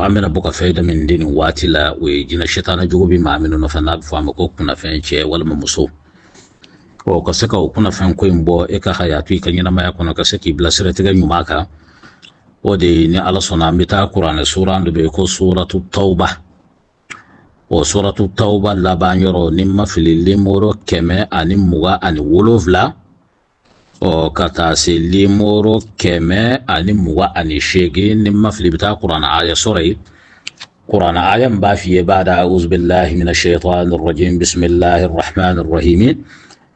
An bɛna bɔ ka fɛn min di nin waati la, o ye jinɛ sitana jugu bɛ maa minnu nɔfɛ, n'a bɛ fɔ a ma ko kunnafɛn cɛ walima muso. Ɔ, ka se ka o kunnafɛn ko in bɔ e ka hayatu, i ka ɲɛnamaya kɔnɔ, ka se k'i bila siratigɛ ɲuman kan, o de ye, ni Ala sɔnna, an bɛ taa kuranɛ suran dɔ bɛ yen ko Suratu Tawba. O Suratu Tawba laban yɔrɔ, ni n ma fili, limoro 127, ɔ, ka taa se limoro 128, ni n ma fili, i bɛ taa kuranɛ aya sɔrɔ yen. Kuranɛ aya min b'a f'i ye: ba'da a'udhu billahi minash shaitani rrajim, bismillahir rahmanir rahim,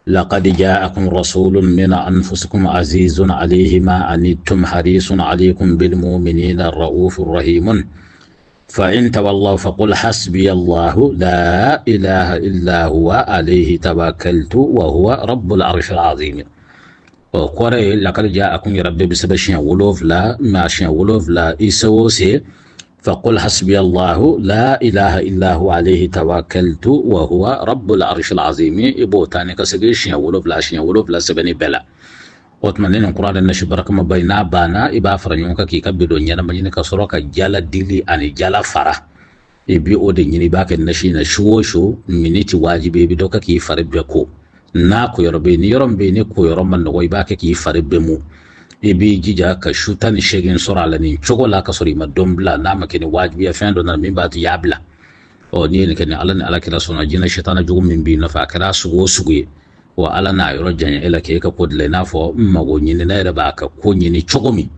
laqad ja'akum rasulun min anfusikum azizun alayhi ma anittum harisun alaykum bil mu'minina raufur rahimun, fa in tawallaw faqul hasbiya Allahu la ilaha illa huwa alayhi tawakkaltu wa huwa rabbul arshil azim. O kɔrɔ ye: laqad ja'akum yɛrɛ bɛɛ bɛ sɛbɛn siɲɛ 7, maa siɲɛ 7 i se o se, faqul hasbiya Allahu la ilaha illa huwa alayhi tawakkaltu wa huwa rabbul arshil azim. I b'o ta ni ka segin siɲɛ 7, siɲɛ 7 sɛbɛnni bɛɛ la. O tuma, ni nin kuranɛ nasi barakama ba in n'a banna, i b'a fara ɲɔgɔn kan k'i ka bidon ɲɛnama ɲini, ka sɔrɔ ka jala dili ani jala fara, i bi o de ɲini, i b'a kɛ nasi na su o su. Miniti wajibi, i bɛ dɔ kɛ k'i fari bɛɛ ko. N'a ko yɔrɔ bɛ yen, ni yɔrɔ min bɛ yen ni ko yɔrɔ ma nɔgɔ, i b'a kɛ k'i fari bɛɛ mu. I b'i jija ka su 18 sɔrɔ a la nin cogo la, ka sɔrɔ i ma dɔn bila, n'a ma kɛ ni wajibiya fɛn dɔ nana min b'a to i y'a bila. Ɔ, n'i ye nin kɛ, ni Ala ni Ala kira sɔnna, jinɛ sitana jugu min b'i nɔfɛ, a kɛra sugu o sugu ye, wa Ala n'a yɔrɔ janya e la k'e ka ko dilan i n'a fɔ n mago ɲini ne yɛrɛ b'a ka ko ɲini cogo min.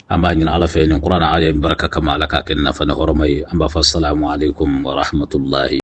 An b'a ɲini Ala fɛ, nin kuranɛ aya in barika kama, Ala k'a kɛ nafa ni hɔrɔma ye. An b'a fɔ: assalamu alaikum wa rahmatullahi.